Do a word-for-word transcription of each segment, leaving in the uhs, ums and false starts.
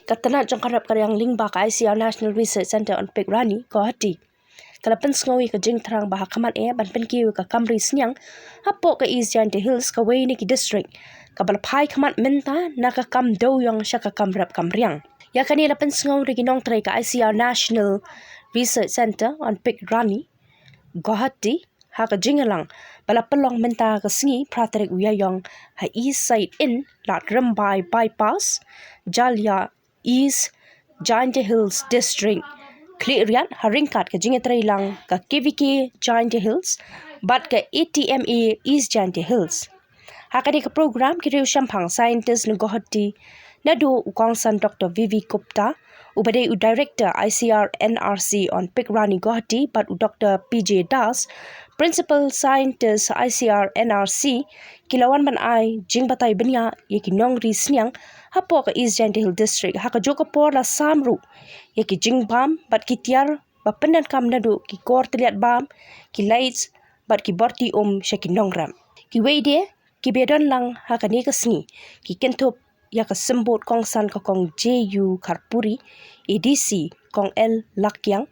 Ka tnat jong ka rep ka riang lyngba ka I C R National Research Centre Onpik Rani, Guwahati, ka la pynsngew ïa ka jingthrang ba ha khmat eh ban pynkiew ïa ka kam ri sniang hapoh ka East Jaintia Hills, kawei na ki district kaba la phai khmat mynta na ka kam dewiong sha ka kam rep kam riang. Ïa kane la pynsngew da ki nongtrei ka I C R National Research Centre Onpik Rani, Guwahati, ha ka jingïalang ba la pynlong mynta ka sngi, phra tarik u Ïaïong, ha East Side Inn, Lad Rymbai Bypass, Jalia, East Jaintia Hills District, Khliehriat, ha ryngkat ka jingïatreilang ka K V K Jaintia Hills bad ka A T M A East Jaintia Hills. Ha kane ka program, ki riew shemphang scientist na Guwahati, naduh u kongsan Doctor V V Gupta, uba dei u Director I C R N R C Onpik Rani, Guwahati, bad u Doctor P J Das, Principal Scientist I C R N R C, ki la wan ban ai jingbatai bniah ïa ki nongri sniang hapoh ka East Jaintia Hills District, ha kajuh ka por la sam ruh ïa ki jingbam bad ki tiar ba pyndonkam naduh ki kor tylliat bam, ki lights bad ki borti um sha ki nongrep. Kiwei de kiba ïadon lang ha kane ka sngi, ki kynthup ïa ka symbud kongsan ka Kong J U Kharpuri, A D C Kong L Lakiang,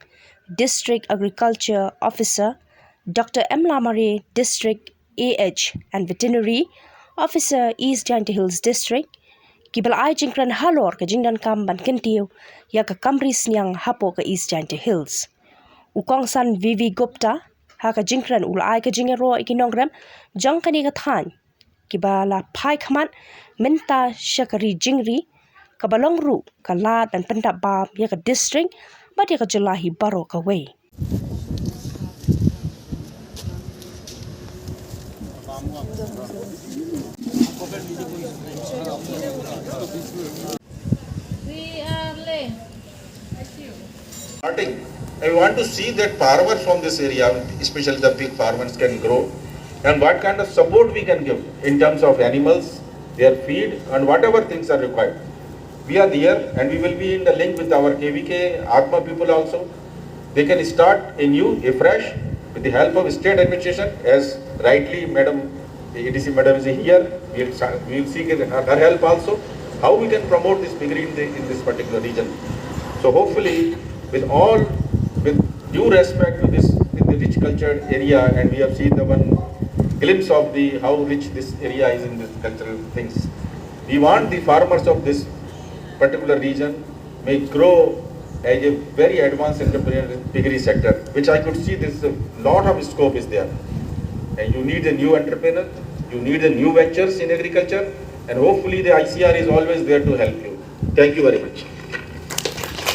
District Agriculture Officer Doctor M Lamare, District A H and Veterinary Officer, East Jaintia Hills District, kiba la ai jingkren halor ka jingdonkam ban kyntiew ïa ka kam ri sniang hapoh ka East Jaintia Hills. U kongsan V V Gupta, ha ka jingkren, u la ai ka jingïaroh ïa ki nongrep jong kane ka thaiñ, kiba la phai khmat mynta sha ka ri jingri, kaba long ruh ka lad ban pyndap bam ïa ka district bad ïa ka jylla hi baroh kawei. We are late. Starting, I want to see that farmers from this area, especially the pig farmers, can grow, and what kind of support we can give in terms of animals, their feed, and whatever things are required. We are there, and we will be in the link with our K V K Atma people also. They can start a new, a fresh, with the help of state administration, as rightly Madam, the A D C Madam is here. We'll, we'll seek her, her help also. How we can promote this piggery in, the, in this particular region? So hopefully, with all, with due respect to this, with the rich cultured area, and we have seen the one glimpse of the how rich this area is in this cultural things. We want the farmers of this particular region may grow as a very advanced entrepreneur in piggery sector, which I could see this a lot of scope is there. And you need a new entrepreneur, you need a new ventures in agriculture, and hopefully the I C R is always there to help you. Thank you very much.